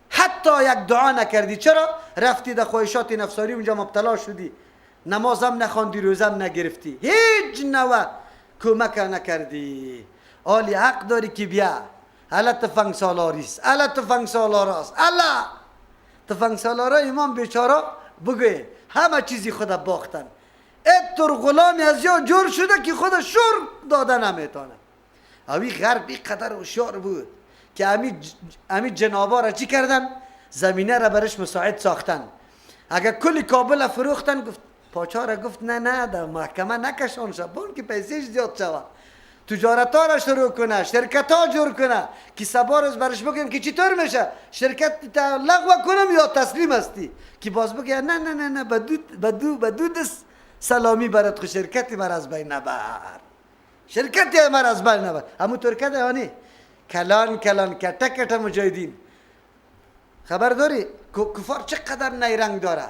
حتی یک دعا نکردی. چرا؟ رفتی در خواهشات نفسانی اونجا مبتلا شدی، نمازم نخواندی، روزم نگرفتی، هیچ نوع کمک نکردی. آلی حق داری که بیا الا تفنگ سالاریست، الا تفنگ سالاراست، الا تفنگ سالارا امام بیچاره بگوی همه چیزی خود باختن. اتر غلامی از یا جور شده که خود شور داده نمیتونه. اوی غرب قدر هوشیار بود که امی جنابا را چی کردن؟ زمینه را برش مساعد ساختن. اگر کل کابل فروختن، گفت پاچا را گفت نه نه در محکمه نکشان شد، بون که پیسیش زیاد شود، تجارت ها را شروع کنه، شرکت ها جور کنه که سبا روز برش بگیم که چطور میشه شرکت لغو کنم یا تسلیم هستی، که باز بگه نه نه نه نه بدو بدو دست سلامی برات، خو شرکتی مر از بین نبر، شرکتی مر از بین نبر. همون ترکه ده کلان کلان کته کته مجاهدین. خبر داری کفار چقدر نیرنگ داره؟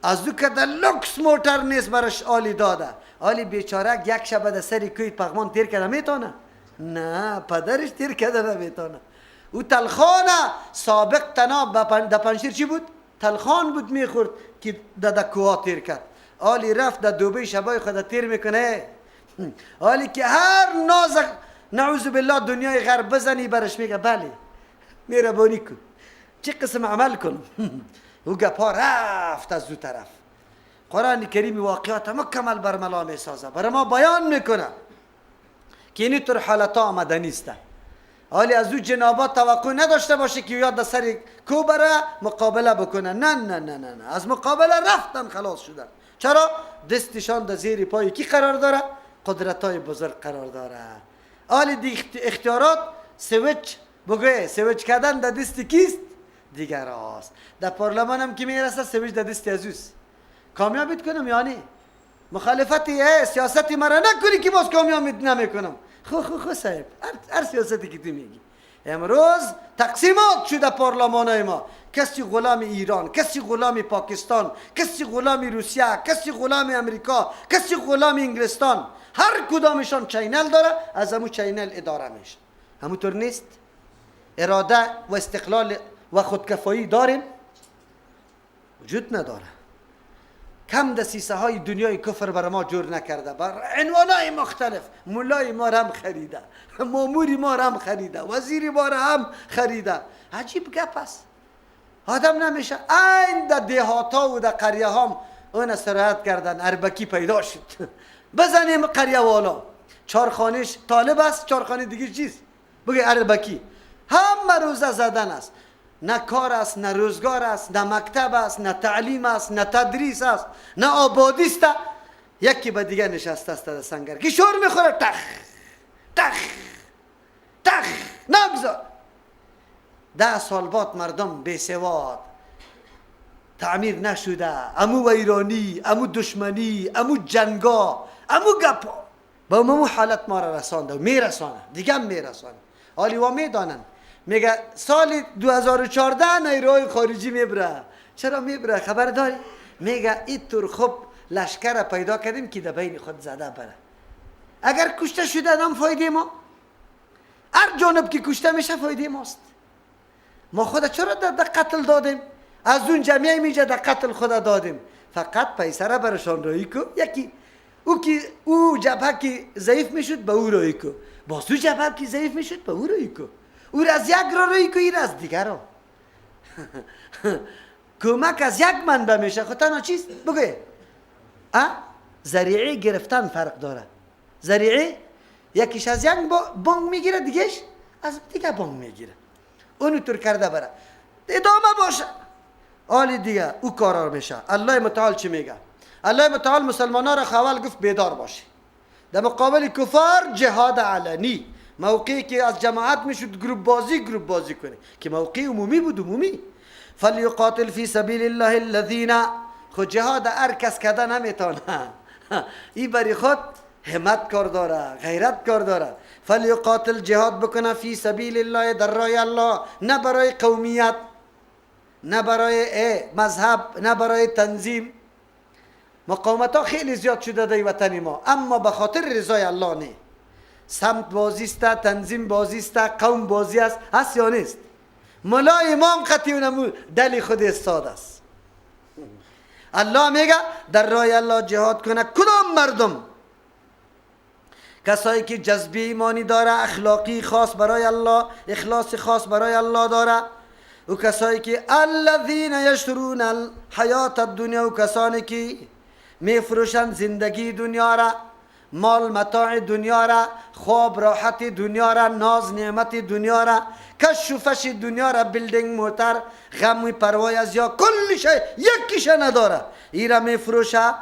از او که در لوکس موتر نیست برش آلی داده. آلی بیچاره یک شب در سر کوی پغمان تیر کرده میتونه؟ نه، پدرش تیر کرده نمیتونه. او تلخانه سابق تناب در پنجشیر چی بود؟ تلخان بود میخورد که در کوها تیر کرد. آلی رفت در دوبه شبای خود تیر میکنه. آلی که هر ناز نعوذ بالله دنیای غرب بزنی برش میگه بله مهربانی کن، چه قسم عمل کنم. او گپا رفت از دو طرف. قرآن کریم واقعات مکمل برملا میسازه، برای ما بیان میکنه که اینی طور حالت ها آمده نیسته. حالی از او جنابات توقع نداشته باشه که یاد در سر کو بره مقابله بکنه. نه نه نه نه نه، از مقابله رفتن خلاص شدن. چرا؟ دستشان در زیر پای کی قرار داره؟ قدرت های بزرگ قرار داره. حالی دی اختیارات سویچ بگوی سویچ کردن در دست کیست؟ دیگر است. در پارلمان هم که میرسه سویچ در دست ازوست. کامیابیت کنم یعنی مخالفتی سیاستی مرا نکنی که باز کامیابیت نمیکنم. خو خو خو صاحب، هر سیاستی که تو میگی. امروز تقسیمات شده پارلمان های ما، کسی غلام ایران، کسی غلام پاکستان، کسی غلام روسیه، کسی غلام امریکا، کسی غلام انگلستان. هر کدامشان channel داره، از همون channel اداره میشه. همونطور نیست؟ اراده و استقلال و خودکفایی داریم؟ وجود نداره. کم دسیسه های دنیای کفر بر ما جور نکرده، بر عنوانای مختلف. مولای ما را هم خریده، ماموری ما را هم خریده، وزیر ما را هم خریده. عجیب گپ است. آدم نمیشه. این در دیهات ها و در قریه هم اون سرایت کردن، اربکی پیدا شد. بزنیم قریه والا، چارخانهش طالب است، چارخانه دیگه چیست؟ بگه اربکی. همه روزه زدن است. نه کار است، نه روزگار است، نه مکتب است، نه تعلیم است، نه تدریس است، نه آبادی است. یکی به دیگه نشسته است در سنگر که شور میخوره، تخ تخ تخ نگذار. 10 سال بعد مردم بی سواد، تعمیر نشده، امو ویرانی، امو دشمنی، امو جنگا، امو گپا به امو حالت ما را رسانده و میرسانه، دیگه هم میرسانه. حالی وا میدانن. میگه سال 2014 نیروهای خارجی میبره. چرا میبره؟ خبر داری؟ میگه این طور خوب لشکر پیدا کردیم که در بین خود زده بره. اگر کشته شده هم فایده ما، هر جانب که کشته میشه فایده ماست. ما خود چرا در قتل دادیم؟ از اون جمعیه میجه در قتل خود دادیم. فقط پیسه را برشان رایی کو. یکی او که او جبهه که ضعیف میشد به او رایی کو، باز او جبهه که ضعیف میشد به او رایی کو، او را از یک را رایی کو، این از دیگر را. کمک از یک منبع میشه. خود تنها چیست؟ بگوی ذریعه گرفتن فرق داره. ذریعه یکیش از یک بانک میگیره، دیگهش از دیگه بانک میگیره. اونو تر کرده بره ادامه باشه. آلی دیگه او کارار میشه. الله متعال چی میگه؟ الله متعال مسلمان را خوال گفت بیدار باشه در مقابل کفار، جهاد علنی. موقعی که از جماعت میشد گروپ بازی، گروپ بازی کنه که موقع عمومی بود، عمومی. فلیقاتل فی سبیل الله الذین. خود جهاد هر کس کده نمیتونه. این بری خود همت کار داره، غیرت کار داره. فلیقاتل جهاد بکنه فی سبیل الله، در راه الله، نه برای قومیت، نه برای مذهب، نه برای تنظیم. مقاومت ها خیلی زیاد شده در وطن ما، اما به خاطر رضای الله نه. سمت بازی است، تنظیم بازی است، قوم بازی است، هست یا نیست؟ ملا امام قطعی اونمو دل خود استاد است. الله میگه در راه الله جهاد کنه کدام مردم؟ کسایی که جذبه ایمانی داره، اخلاقی خاص برای الله، اخلاص خاص برای الله داره، و کسایی که الذین یشترون الحیات الدنیا، و کسانی که میفروشند زندگی دنیا را، مال متاع دنیا را، خواب راحت دنیا را، ناز نعمت دنیا را، کش و فش دنیا را، building، موتر، غم و پروای از یا کل شی یکیش نداره، ای را میفروشه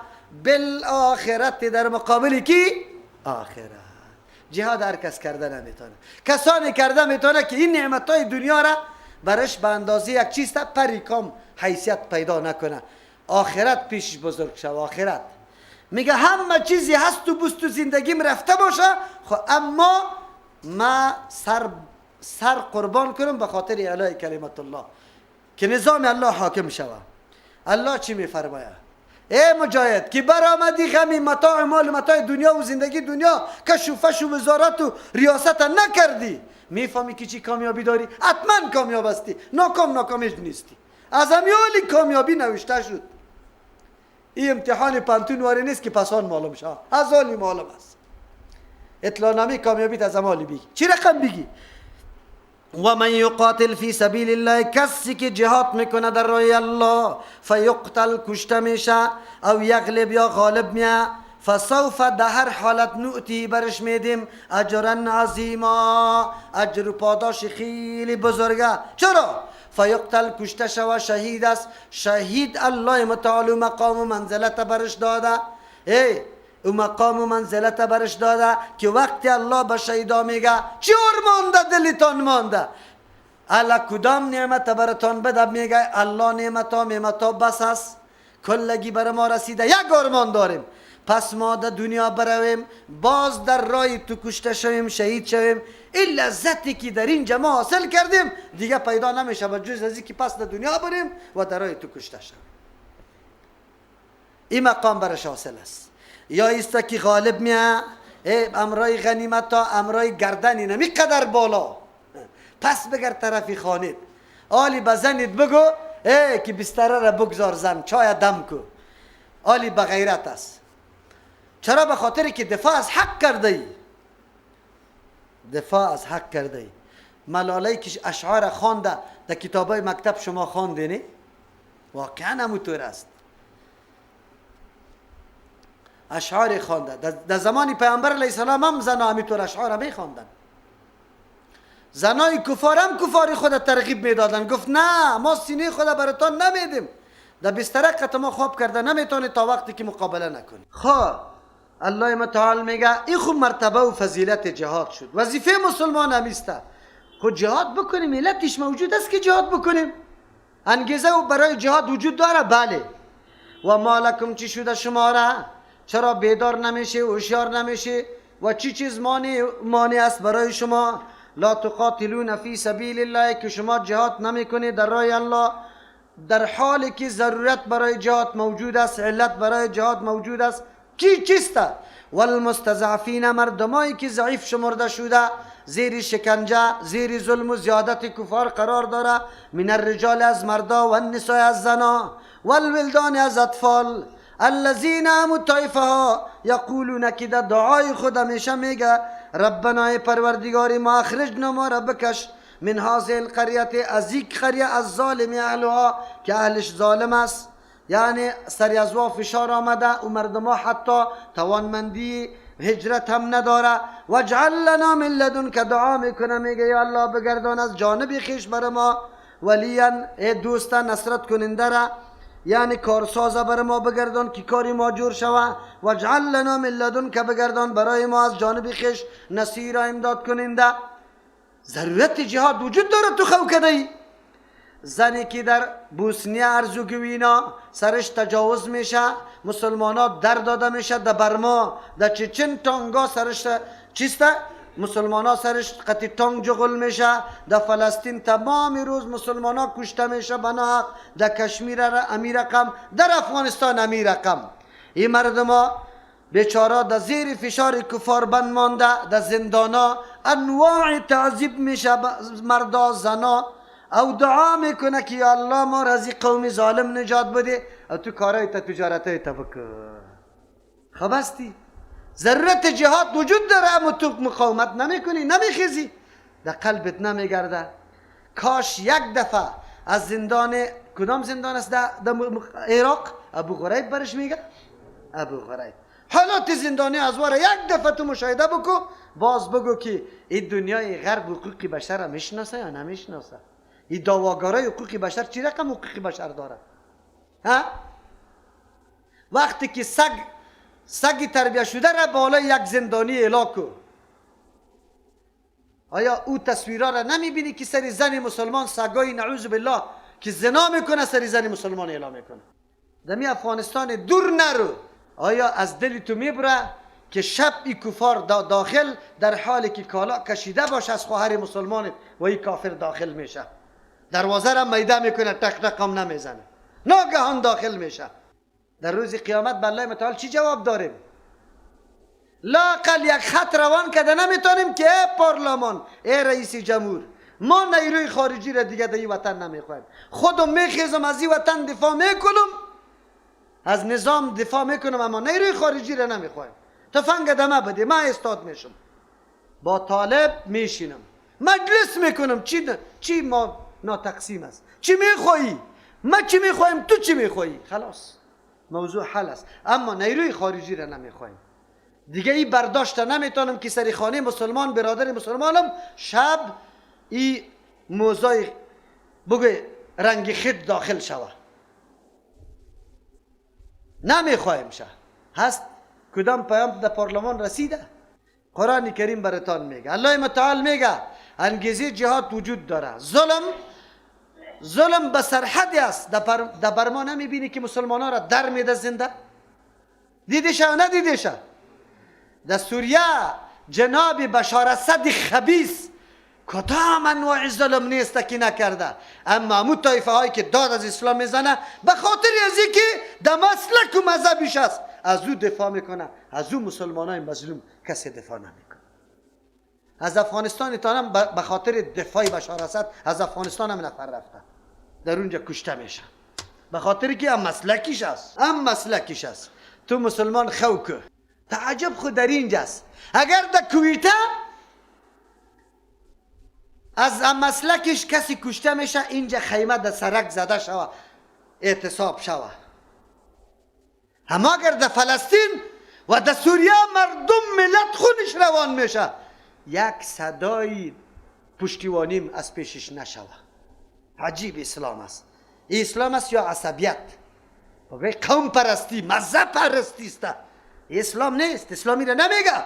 بالآخرت، در مقابل کی؟ آخرت. جهاد هر کس کرده نمیتونه، کسانی کرده میتونه که این نعمت های دنیا را برش به اندازه یک چیز تا پری کام حیثیت پیدا نکنه، آخرت پیشش بزرگ شو. آخرت میگه همه چیزی هست و بست و زندگیم رفته باشه، خب اما ما سر قربان کنم به خاطر اعلای کلمت الله که نظام الله حاکم شوه. الله چی میفرماید؟ ای مجاهد که برآمدی غمی متاع مال متاع دنیا و زندگی دنیا، کش و فش و وزارت و ریاست نکردی، میفهمی که چی کامیابی داری؟ حتما کامیاب هستی، ناکام ناکامیش نیستی. از امیالی کامیابی نوشته شد. این امتحان پانتون واری نیست که پسان معلوم شد، از آلی معلوم است. اطلاع کامیابی از امالی بگی چی رقم بگی؟ و من یقاتل فی سبیل الله، کسی که جهاد میکنه در راه الله، فیقتل کشته میشه، او یغلب یا غالب میه، فسوف در هر حالت نؤتی برش میدیم اجرا عظیما، اجر و پاداش خیلی بزرگه. چرا؟ فیقتل کشته شوه، شهید است، شهید الله متعال مقام و منزلت برش داده، ای او مقام و منزلت برش داده که وقتی الله به شهیدا میگه چی مانده دلتان مانده، الله کدام نعمت براتان بده؟ میگه الله نعمتا نعمتا بس است، کلگی بر ما رسیده، یک آرمان داریم، پس ما در دنیا برویم باز در راه تو کشته شویم، شهید شویم، این لذتی که در این جماع حاصل کردیم دیگه پیدا نمیشه به جز از اینکه پس در دنیا بریم و در راه تو کشته شویم. این مقام برش حاصل است. یا ایستا که غالب میه، امرای غنیمت تا امرای گردنی نمی قدر بالا، پس بگر طرفی خانید آلی بزنید بگو ای که بستره را بگذار زن چای دم کو، آلی بغیرت است. چرا؟ به خاطر که دفاع از حق کرده ای، دفاع از حق کرده ای. ملاله که اشعار خوانده در کتابای مکتب شما خوانده نه؟ واقعا همونطور است. اشعار خوانده در زمان پیامبر علیه السلام هم زنا همینطور اشعار میخواندن. زنای کفار هم کفار خود ترغیب میدادن، گفت نه ما سینه خود براتان نمیدیم، در بستره قط ما خواب کرده نمیتونه تا وقتی که مقابله نکنی. خب الله متعال میگه این خود مرتبه و فضیلت جهاد شد. وظیفه مسلمان همیسته خود جهاد بکنیم، علتش موجود است که جهاد بکنیم، انگیزه و برای جهاد وجود داره. بله. و مالکم چی شده شما را؟ چرا بیدار نمیشه، هوشیار نمیشه؟ و چی چیز مانع است برای شما؟ لا تقاتلون فی سبیل الله، که شما جهاد نمیکنید در راه الله، در حالی که ضرورت برای جهاد موجود است، علت برای جهاد موجود است. کی چیست؟ والمستضعفین، مردمایی که ضعیف شمرده شده، زیر شکنجه، زیر ظلم و زیادت کفار قرار داره، من الرجال از مردا، و النساء از زنا، والولدان از اطفال، الذین هم طایفه ها یقولون که در دعای خود همیشه میگه ربنا پروردگاری ما اخرجنا، ما را بکش، من هذه القریه، از یک قریه، از ظالم اهلها، که اهلش ظالم است، یعنی سری از وا فشار آمده و مردم ها حتی توانمندی هجرت هم نداره. واجعل لنا من لدنک، دعا میکنه میگه یا الله بگردان از جانب خویش بر ما ولیا، ای دوست نصرت کننده را، یعنی کارساز بر ما بگردان که کاری ما جور شوه. واجعل لنا من لدنک، بگردان برای ما از جانب خویش نصیر، امداد کننده. ضرورت جهاد وجود داره، تو خو کده ای. زنی که در بوسنیا ارزوگوینا سرش تجاوز میشه، مسلمان ها در داده میشه، در برما، در چچن تانگا سرش چیسته، مسلمان ها سرش قطی تانگ جغل میشه، در فلسطین تمام روز مسلمان ها کشته میشه بنا حق، در کشمیر امیر رقم، در افغانستان امیر رقم. این مردم ها بیچاره در زیر فشار کفار بند مانده، در زندانا انواع تعذیب میشه، مردا، زنا، او دعا میکنه که یا الله ما را از قوم ظالم نجات بده، او تو کارای تا تجارتای تا بکن. خب هستی ضرورت جهاد وجود داره، اما تو مقاومت نمیکنی، نمیخیزی، در قلبت نمیگرده. کاش یک دفعه از زندان، کدام زندان است در عراق؟ ابو غریب برش میگه، ابو غریب. حالات زندانی از واره یک دفعه تو مشاهده بکو، باز بگو که این دنیای غرب حقوق بشر میشناسه یا نمیشناسه؟ این دعواگرای حقوق بشر چی رقم حقوق بشر داره؟ ها؟ وقتی که سگ تربیه شده را بالای یک زندانی اعلا کو، آیا او تصویرها را نمیبینی که سر زن مسلمان سگای نعوذ بالله که زنا میکنه سر زن مسلمان اعلا میکنه؟ دمی افغانستان دور نرو، آیا از دل تو میبره که شب ای کفار داخل در حالی که کالا کشیده باشه از خواهر مسلمانت و ای کافر داخل میشه، دروازه را میده میکنه، تق تق هم نمیزنه، ناگهان داخل میشه. در روز قیامت به الله متعال چی جواب داریم؟ لاقل یک خط روان کرده نمیتونیم که ای پارلمان، ای رئیس جمهور، ما نیروی خارجی را دیگه در این وطن نمیخوایم. خودم میخیزم از این وطن دفاع میکنم، از نظام دفاع میکنم، اما نیروی خارجی را نمیخوایم. تفنگ دمه بده، من استاد میشم، با طالب میشینم، مجلس میکنم. چی ما ناتقسیم است؟ چی میخوایی؟ ما چی میخوایم؟ تو چی میخوایی؟ خلاص موضوع حل است. اما نیروی خارجی را نمیخوایم دیگه. ای برداشت نمیتونم که سری خانه مسلمان، برادر مسلمانم، شب ای موزای بگه رنگ خط داخل شوه، نمیخوایم شه. هست کدام پیام در پارلمان رسیده؟ قرآن کریم براتان میگه، الله متعال میگه انگیزه جهاد وجود داره. ظلم به سرحدی است. در برما نمیبینی که مسلمان ها را در میده زنده؟ دیده شه ندیده شه؟ در سوریه جناب بشار اسد خبیث کدام انواع ظلم نیست که نکرده، اما امو طایفه هایی که داد از اسلام میزنه به خاطر از اینکه در مسلک و مذهبش است از او دفاع میکنه، از او مسلمان های مظلوم کسی دفاع نمیکنه. از افغانستان تانم به خاطر دفاع بشار اسد از افغانستان هم نفر رفته، در اونجا کشته میشه، به خاطر که هم مسلکیش است، هم مسلکیش است. تو مسلمان خوکه تعجب خود در اینجاست. اگر در کویته از مسلکش کسی کشته میشه، اینجا خیمه در سرک زده شوه، اعتصاب شوه. اما اگر در فلسطین و در سوریه مردم ملت خونش روان میشه، یک صدای پشتیوانیم از پیشش نشوه. عجیب اسلام است. اسلام است یا عصبیت، قوم پرستی، مذهب پرستی است. اسلام نیست، اسلامی را نمیگه.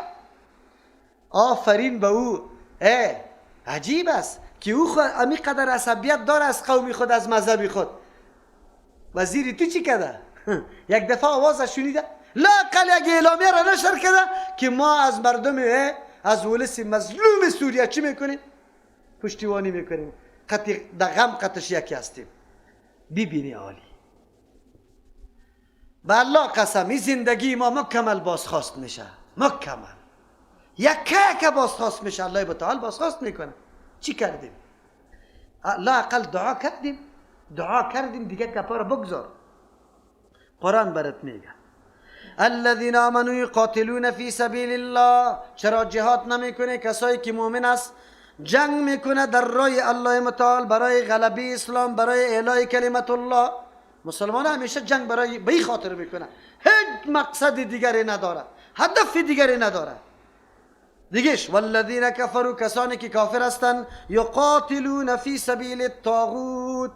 آفرین به او. عجیب است که او امی قدر عصبیت داره از قوم خود، از مذهب خود. وزیر تو چی کرده؟ یک دفعه آوازش شنیده، لااقل یک اعلامیه را نشر کرده که ما از مردم، از ولس مظلوم سوریه چی میکنیم؟ پشتیبانی میکنیم، در غم قطش یکی هستیم. ببینی عالی، به الله قسم این زندگی ما مکمل بازخواست میشه، مکمل یک یک بازخواست میشه. الله متعال بازخواست میکنه. چی کردیم؟ لااقل دعا کردیم، دعا کردیم دیگه کپا را بگذار. قرآن برات میگه الذین آمنوا یقاتلون فی سبیل الله. چرا جهاد نمیکنه؟ کسایی که مؤمن است جنگ میکنه در راه الله متعال، برای غلبه اسلام، برای اعلای کلمت الله. مسلمان همیشه جنگ برای به خاطر میکنه، هیچ مقصد دیگری نداره، هدف دیگری نداره. دیگهش والذین کفروا، کسانی که کافر هستند، یقاتلون فی سبیل الطاغوت،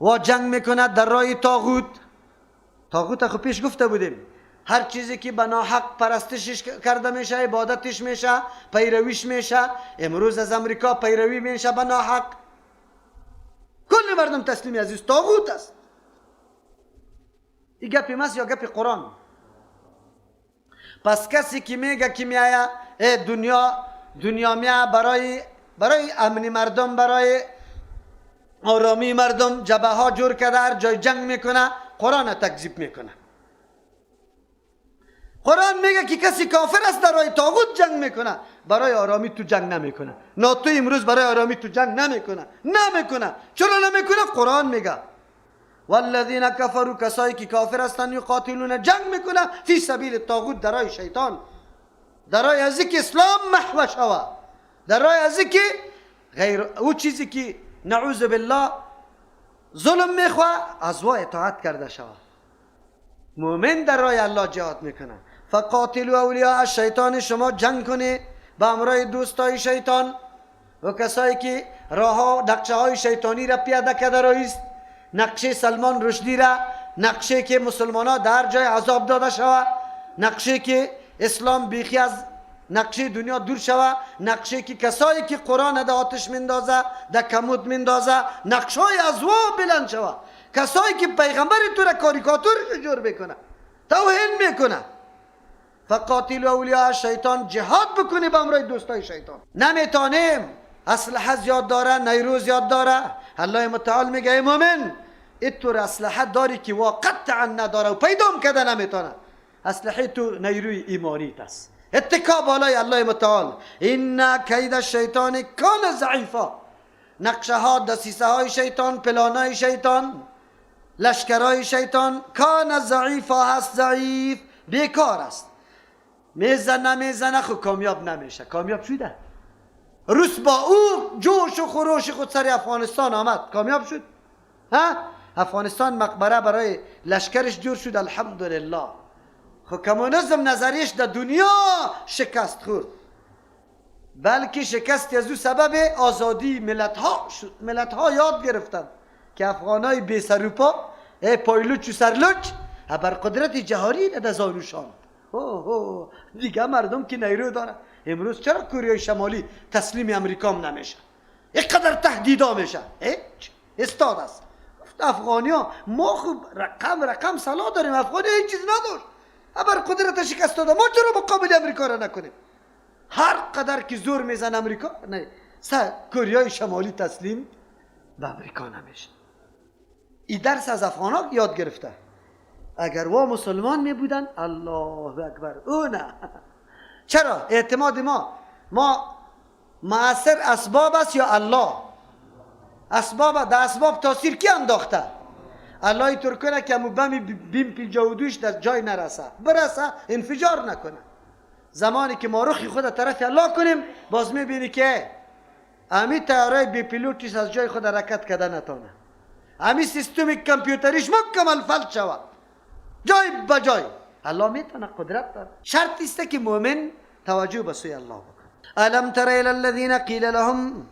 و جنگ میکنه در راه طاغوت. طاغوت خو پیش گفته بودیم هر چیزی که به ناحق پرستشش کرده میشه، عبادتش میشه، پیرویش میشه. امروز از امریکا پیروی میشه به ناحق، کل مردم تسلیمی عزیز طاغوت است. این گپی ماست یا گپی قرآن؟ پس کسی که میگه که میایه دنیا میایه برای امن مردم، برای آرامی مردم، جبهه ها جور کرده، هر جای جنگ میکنه، قرآن تکذیب میکنه. قرآن میگه که کسی کافر است در راه طاغوت جنگ میکنه، برای آرامی تو جنگ نمیکنه. ناتو امروز برای آرامی تو جنگ نمیکنه، نمیکنه. چرا نمیکنه؟ قرآن میگه والذین کفروا، کسایی که کافر هستند، یقاتلون، جنگ میکنه، فی سبیل الطاغوت، در راه شیطان، در راه از که اسلام محو شوه، در راه از که غیر او چیزی که نعوذ بالله ظلم میخواه از وا اطاعت کرده شوه. مؤمن در راه الله جهاد میکنه. فقاتلوا اولیاء الشیطان، شما جنگ کنی با امرای دوستای شیطان و کسایی که راه ها نقشه های شیطانی را پیاده کرده رایست، نقشه سلمان رشدی را، نقشه که مسلمان ها در جای عذاب داده شوه، نقشه که اسلام بیخی از نقشه دنیا دور شوه، نقشه که کسایی که قرآن در آتش مندازه، در کمود مندازه، نقشه های از وا بلند شوه، کسایی که پیغمبر تو را کاریکاتور جور میکنه، توهین میکنه. فقاتلوا اولیاء الشیطان، جهاد بکنی به امرای دوستای شیطان. نمیتونیم، اسلحه زیاد داره، نیرو زیاد داره. الله متعال میگه ای مؤمن، اتور اسلحه داری که واقعا نداره و پیدام کرده نمیتونه. اسلحه تو نیروی ایمانیت است، اتکا بالای الله متعال. ان کید الشیطان کان ضعیفا، نقشه ها، دسیسه های شیطان، پلانای شیطان، لشکرای شیطان، کان ضعیفا هست، ضعیف، بیکار است. میزنه میزنه خو کامیاب نمیشه. کامیاب شده روس با او جوش و خروش خود سر افغانستان آمد، کامیاب شد. ها افغانستان مقبره برای لشکرش جور شد، الحمدلله. خو کمونیسم نظریش در دنیا شکست خورد، بلکه شکست از او سبب آزادی ملت ها شد. ملت ها یاد گرفتن که افغانای بی سروپا، ای پایلوچ و سرلوچ، بر قدرت جهانی در زانوشان. هو دیگه مردم که نیرو داره. امروز چرا کوریای شمالی تسلیم امریکا هم نمیشه؟ اینقدر تهدیدا میشه، هیچ استاد است. افغانی ها ما خوب رقم رقم سلاح داریم، افغانی هیچ چیز نداشت، ابر قدرت شکست داده. ما چرا مقابل امریکا را نکنیم؟ هر قدر که زور میزن امریکا، نه کوریای شمالی تسلیم به امریکا نمیشه. این درس از افغان ها یاد گرفته. اگر وا مسلمان می بودن، الله اکبر، او نه. چرا؟ اعتماد ما مؤثر اسباب است یا الله؟ اسباب، در اسباب تاثیر کی انداخته؟ الله طور کنه که امو بم بیم 52 در جای نرسه، برسه انفجار نکنه. زمانی که ما رخ خود طرف الله کنیم، باز میبینی که امی طیاره بی پیلوتش از جای خود حرکت کرده نتونه، امی سیستم کامپیوتریش مکمل فلج شود جای بجای. الله میتونه، قدرت داره. شرط است که مؤمن توجه به سوی الله بکنه. الم تر الی الذین قیل لهم،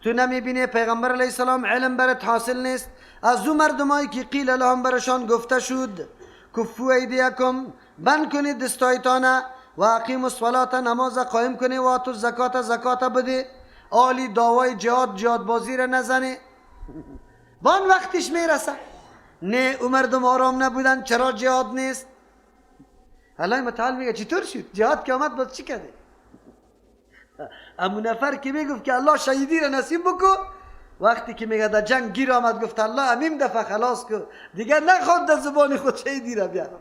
تو نمیبینی پیغمبر علیه السلام علم برات حاصل نیست از او مردمایی که قیل لهم برشان گفته شد کفوا ایدیکم، بند کنید دستایتانه، و اقیموا الصلاة، نماز قائم کنی، و آتوا الزکات، زکات بده. آلی دعوای جهاد، جهاد بازی را نزنه. بان وقتش میرسه. نه او مردم آرام نبودن، چرا جهاد نیست؟ الله متعال میگه چطور شد؟ جهاد که آمد باز چی کرده؟ امو نفر که میگفت که الله شهیدی را نصیب بکو، وقتی که میگه در جنگ گیر آمد گفت الله امیم دفعه خلاص کو، دیگه نخواد در زبان خود شهیدی را بیارم.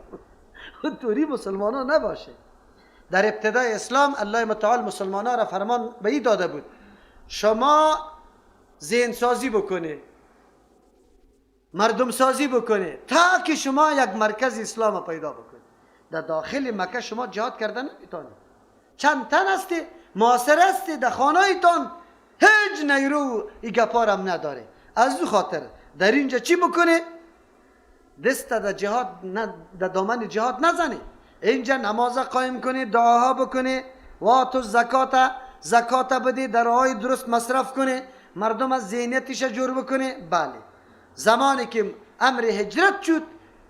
طوری مسلمان ها نباشه. در ابتدای اسلام الله متعال مسلمان ها را فرمان به این داده بود شما ذهن سازی بکنه، مردم سازی بکنه تا که شما یک مرکز اسلام پیدا بکنید. در داخل مکه شما جهاد کردن نمیتونید. چند تن هستی، معاصر هستی، در خانهایتان هیچ نیرو ای گپارم نداره. از او خاطر در اینجا چی بکنه؟ دست در جهاد در دامن جهاد نزنه. اینجا نماز قایم کنه، دعاها بکنه، و تو زکات بده، در راههای درست مصرف کنه، مردم از ذهنیتش جور بکنه. بله، زمانی که امر هجرت شد،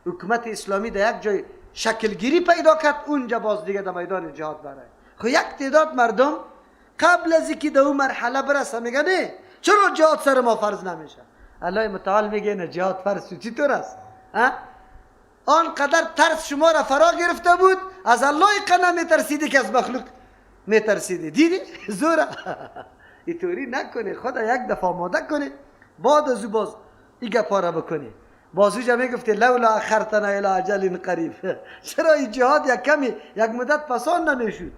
حکومت اسلامی در یک جای شکلگیری پیدا کرد، اونجا باز دیگه در میدان جهاد برای خب یک تعداد مردم قبل از اینکه در اون مرحله برسه میگه نه چرا جهاد سر ما فرض نمیشه؟ الله متعال میگه نه جهاد فرض شد. چطور است؟ آنقدر ترس شما را فرا گرفته بود، از الله قنا میترسیدی که از مخلوق میترسیدی. دیدی؟ زوره. اینطوری نکنه، خدا یک دفعه آماده کنه، بعد از او باز این گپا را بکنه. بازوجا میگفتی لولا اخرتنا الی اجل قریب. چرا این جهاد یک کمی یک مدت پسان نمیشد؟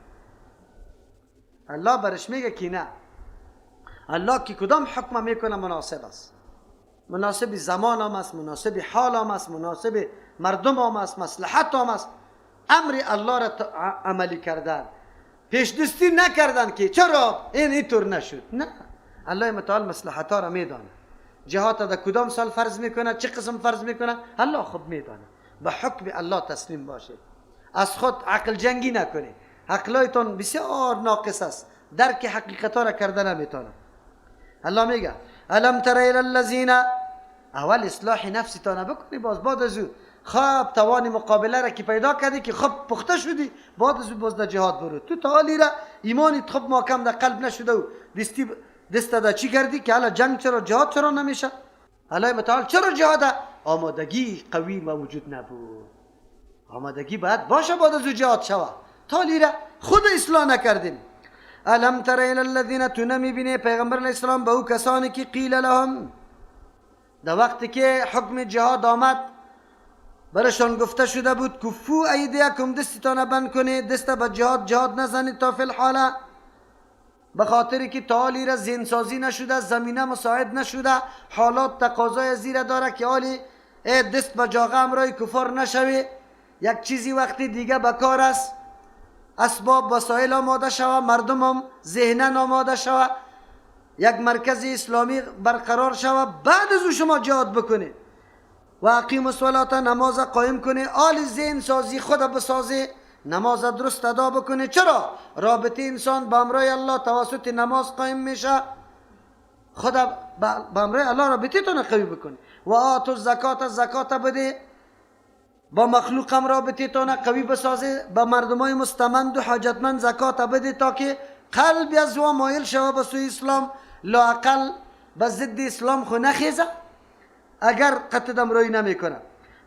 الله برش میگه که نه، الله که کدام حکم میکنه مناسب است، مناسب زمان هم است، مناسب حال هم است، مناسب مردم هم است، مصلحت هم است. امر الله را عملی کردن، پیش دستی نکردن که چرا این اینطور نشد. نه، الله متعال مصلحت ها را میدانه. جهاد در کدام سال فرض میکنه، چه قسم فرض میکنه، الله خوب میدانه. به حکم الله تسلیم باشه، از خود عقل جنگی نکنه. عقلایتان بسیار ناقص است، درک حقیقت ها را کرده نمیتونه. الله میگه الم تر الی الذین، اول اصلاح نفستان بکنی، باز بعد از او خب توان مقابله را که پیدا کردی که خب پخته شدی، بعد از او باز در جهاد برو. تو تا حالی را ایمانت خب محکم در قلب نشده و دستی دست در چی کردی که حالا جنگ چرا، جهاد چرا نمیشه؟ الله متعال چرا جهاد؟ آمادگی قوی موجود نبود. آمادگی باید باشه بعد از او جهاد شوه. تا حالی را خود اصلاح نکردیم. الم تر الی الذین، تو نمیبینی پیغمبر علیه السلام به او کسانی که قیل لهم، در وقتی که حکم جهاد آمد برشان گفته شده بود کفو ایدیکم، دستتان بند کنید، دست به جهاد جهاد نزنید تا فی الحاله، به خاطر که تا را ذهن سازی نشده، زمینه مساعد نشده، حالات تقاضای زیر داره که حالی دست به جاغه امرای کفار نشوی، یک چیزی وقتی دیگه به کار است، اسباب وسایل آماده شوه، مردم هم ذهنا آماده شوه، یک مرکز اسلامی برقرار شوه، بعد از او شما جهاد بکنید. و اقیم الصلاة، نماز قایم کنه، آل ذهن سازی خود بسازه، نماز درست ادا بکنه. چرا؟ رابطه انسان با امرای الله توسط نماز قایم میشه. خود با امرای الله رابطه تون قوی بکنه. و آتوا الزکات، زکات بده، با مخلوق هم رابطه تون قوی بسازه، با مردمای مستمند و حاجتمند زکات بده تا که قلب از او مایل شوه به سوی اسلام، لااقل به ضد اسلام خو نخیزه اگر قطع روی نمیکنه.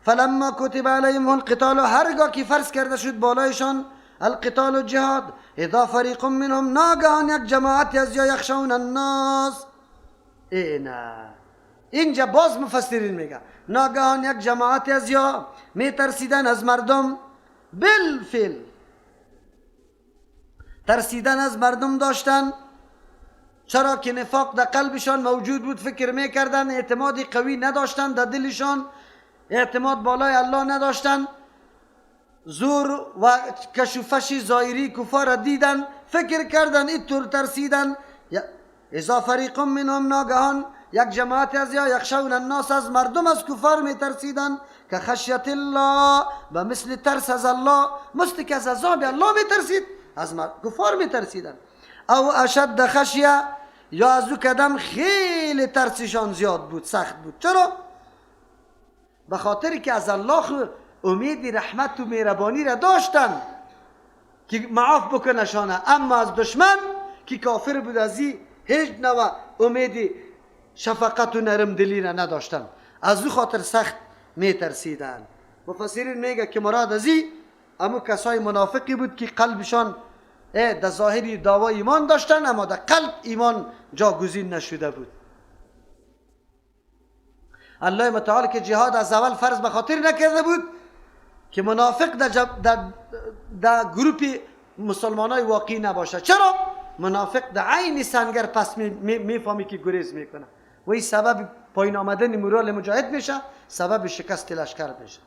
فلما کتب علیهم القتال، هرگاه که فرض کرده شد بالایشان القتال و جهاد، اذا فریق منهم، ناگهان یک جماعت از یا یخشون الناس. اینا اینجا باز مفسرین میگه ناگهان یک جماعت از یا میترسیدن از مردم، بالفعل ترسیدن از مردم داشتن، چرا که نفاق در قلبشان موجود بود، فکر میکردن، اعتماد قوی نداشتن در دلشان، اعتماد بالای الله نداشتن، زور و کشوفش ظاهری کفار دیدن، فکر کردن، اینطور ترسیدن. اذا فریق منهم، ناگهان یک جماعت از یا یخشون الناس، از مردم از کفار میترسیدن، که خشیت الله، به مثل ترس از الله، مثل که از عذاب الله میترسید، از کفار میترسیدن. او اشد خشیه، یا از او کدم خیلی ترسشان زیاد بود، سخت بود. چرا؟ به خاطر که از الله امید رحمت و مهربانی را داشتن که معاف بکنشانه، اما از دشمن که کافر بود از هیچ نوع امید شفقت و نرم دلی را نداشتن، از او خاطر سخت میترسیدن. مفسرین میگه که مراد از این امو کسای منافقی بود که قلبشان در ظاهری دعوای ایمان داشتن، اما در قلب ایمان جاگزین نشده بود. الله متعال که جهاد از اول فرض به خاطر نکرده بود که منافق در گروپ مسلمان های واقعی نباشه. چرا؟ منافق در عین سنگر پس میفهمی که گریز میکنه و این سبب پایین آمدن مورال مجاهد میشه، سبب شکست لشکر میشه.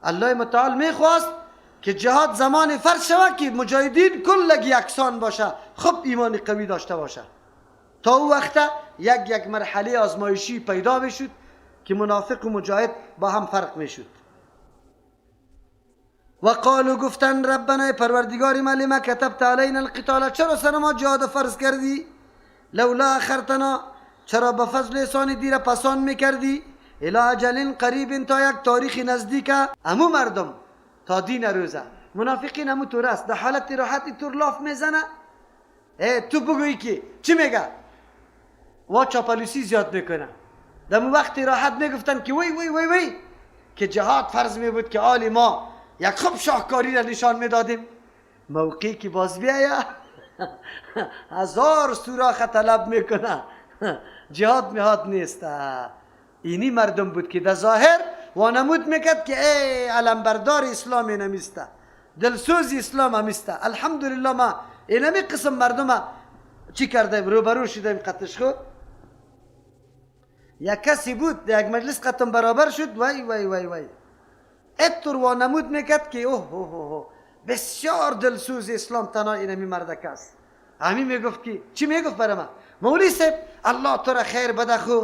الله متعال میخواست که جهاد زمان فرض شود که مجاهدین کلگی یکسان باشه، خب ایمان قوی داشته باشه. تا او وقت یک مرحله آزمایشی پیدا بشد که منافق و مجاهد با هم فرق میشد. و قالوا، گفتن ربنا پروردگار ما، لما کتبت علینا القتال، چرا سر ما جهاد فرض کردی؟ لولا اخرتنا، چرا به فضل احسان دیر پسان میکردی؟ الی اجل قریب، تا یک تاریخ نزدیک. امو مردم تا دین روزه منافقین امو طور است، در حالت راحت طور لاف میزنه، تو بگویی که چی میگه وا چاپلوسی زیاد میکنه. در وقت راحت میگفتن که وی وی وی وی که جهاد فرض می بود که آل ما یک خوب شاهکاری را نشان میدادیم. موقعی که باز بیایا هزار سوراخ طلب میکنه، جهاد میهاد نیست. اینی مردم بود که در ظاهر وانمود میکرد که ای علمبردار اسلام نمیسته، دلسوز اسلام همیسته. الحمدلله ما اینمی قسم مردم چی کرده روبرو شدیم قطش. خو یک کسی بود در یک مجلس قطم برابر شد، وای وای وای وای، اتر وانمود میکرد که اوه اوه اوه بسیار دلسوز اسلام تنها اینمی مردک است. همین میگفت که چی میگفت برای من؟ مولوی صاحب الله تو را خیر بده. خو